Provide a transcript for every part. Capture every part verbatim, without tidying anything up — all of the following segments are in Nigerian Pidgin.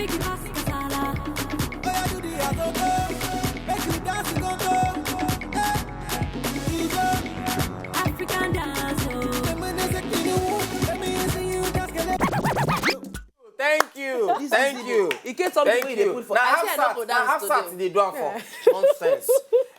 Make you pass the kasala. Oya do the agogo, make you dance the go-go. Hey, Ijo. African dance, oh. Dem when they say kini wo, let me see you dance kele. Thank you. This Thank is you. In case something Thank wey you dey you. put for. Now I half say I no sat, go now dance half today. Sat dey do am for nonsense.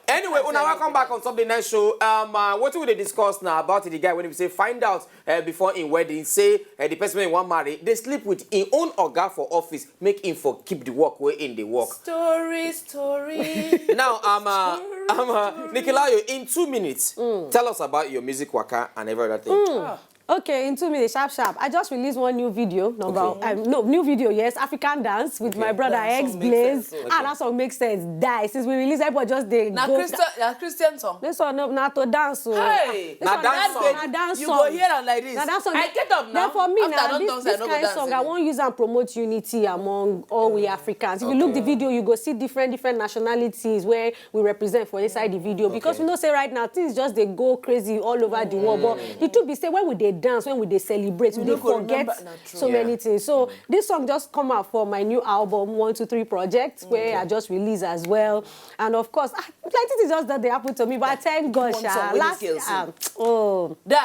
Anyway, una welcome back on Sunday night show. Um, uh, what we dey discuss now about the guy when we say find out uh, before in wedding, say uh, the person wey wan marry, they sleep with in own oga for office, make him for keep the work wey in the work. Story, story. Now, um, uh, um, uh, Nikolayo, in two minutes, tell us about your music waka and every other thing. Okay, in two minutes, sharp, sharp. I just released one new video. Number, um, no, new video, yes, African dance with my brother That X song makes Blaze. sense, oh. Ah, that song makes sense. Die. Since we released, everybody just dey Na go. Christian, na Christian song. This one, no, na to dance. So. Hey, This one, dance that, song. Na dance You song. Go here and like this. Na that song. I get up now. Then for me, After now, I don this, dance, this I no go kind dance song, I again. Wan use and promote unity among all we Africans. If you look the video, you go see different, different nationalities where we represent for inside the video. Because Okay. We know say right now, things just dey go crazy all over the world. But the truth be say, when we dey dance, when we dey celebrate, we no dey go forget remember, na true. so Yeah. many things. So this song just come out for my new album, One Two Three Project, where I just released as well. And of course, ah, plenty things just don dey happen to me, but I thank God, One sha. song wey this Last, girl sing. um, oh, Da,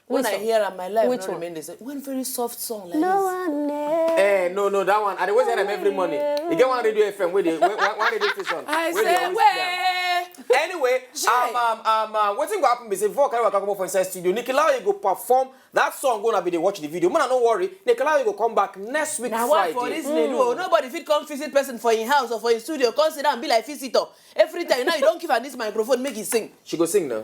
when Which I one? hear am, my life Which no one? Remain the same. One very soft song like No this. One, eh. Eh, no, no, that one. I dey always hear them every morning. You get one radio F M wey dey, one, one radio station. I Wey dey say, always play am. Wait. Anyway, Jay. um, um, um, uh, wetin go happen be say before Kariwa come up for inside studio, Nikolayo go perform that song. Una be dey watch the video. Una no worry, Nikolayo go come back next week Na why Friday. For this lady, oh, nobody fit come visit person for him house or for him studio, come sit down, be like visitor. Every time, now you don't give her this microphone, make he sing. She go sing now.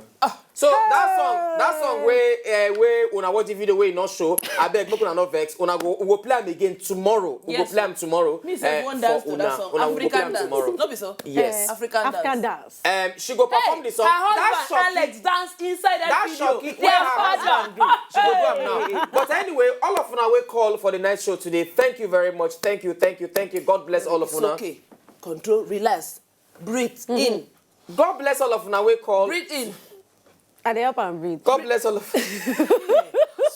So that song, that song wey uh, wey una watch the video wey e no show, abeg make una no vex. Una go we go play am again tomorrow. We Yes. Go play am tomorrow. Me sef uh, wan for dance to una. That song. Una we go play African am dance. Tomorrow. No be so? Yes. African African dance. Dance. Um, she go perform Hey, the song. Her husband That shocky, Alex dance inside that, that video. shocky They wey are her husband father. do, she go do am now. But anyway, all of una wey call for the night show today, thank you very much. Thank you, thank you, thank you. God bless all of It's una. Okay. Control, relax, breathe in. God bless all of una wey call. Breathe in. I dey help am breathe. God bless all of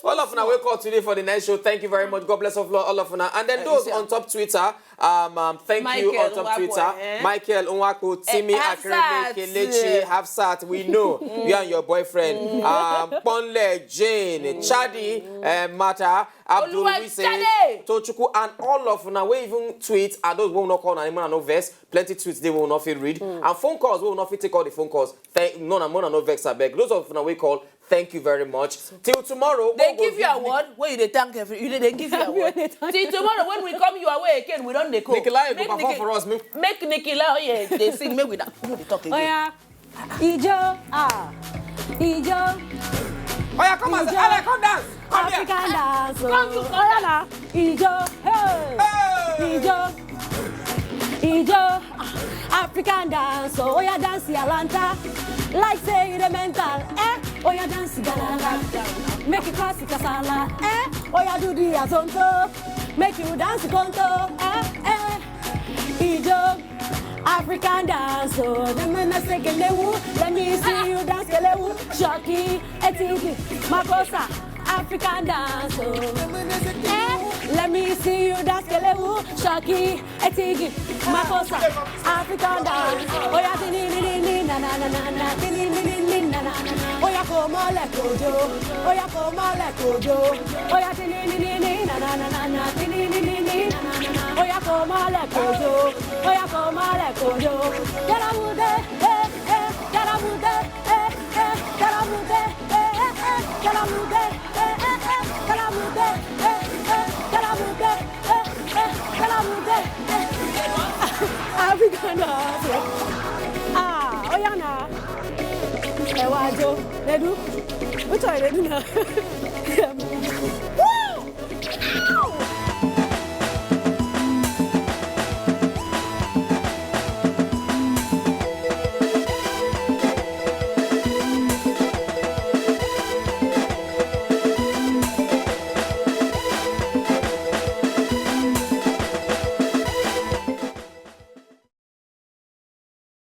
all of una wey call today for the night show. Thank you very much. God bless all of, all of una. And then Uh, those you see on top Twitter, um, um, thank you Michael on top Nwakwo, Twitter. Eh? Michael Nwakwo, Timmy Hafsat. Akreme, Kelechi, Hafsat, we know. You and your boyfriend. Um, Ponle, Jane, Chadi, uh, Mata, Abdul Wise, Oluwachade. Tochukwu, and all of una wey even tweet, and those wey no call na name no vex. Plenty tweets dey wey we no fit read, and phone calls wey we no fit take all the phone calls. Thank no na una no vex abeg. Those of una wey call, thank you very much. Till tomorrow. They we go give you award when you dey thank every. You dey they give you award. Till tomorrow when we come your way again, we don dey go. Nikolayo go Make perform Niki- for us. Make Make Nikolayo dey sing. Make we da. No dey talk again. Oya, Ijo, ah, Ijo. Oya, come as Ijo. Ella, come dance. Come here. African dance, oh. Come to Oya na, Ijo, hey, Hey. Ijo, Ijo, African dance, oh. Oya dance yalanta, like say you dey mental, eh? Oya dance galala, make you cause kasala, eh? Oya do the azonto, make you dance konto, eh, eh. Ijo, African dance, oh. Dem na say kelewu, let me see you dance kelewu. Shoki, etigi, makosa, African dance, oh. Eh, let me see you dance kelewu. Shoki, etigi, makosa, African dance. Oya tini ni ni ni na na na na na, tini ni ni ni na na na na. Oya come on, let go, jo. Oya come on, let go, jo. Oya tini ni ni ni na na na na na, tini ni ni ni na na na na. Oya come on, let go, jo. Oya come on, let go, jo. Get on with it, eh, eh, get on with it, eh, eh, get on with it, eh, eh, eh, get on with it, eh, eh, eh, get on with it, eh, eh, get on with it, eh, eh, get on with it, eh. African dance. Ah, oya na. Ẹ wá jó, they do. Which one they do now?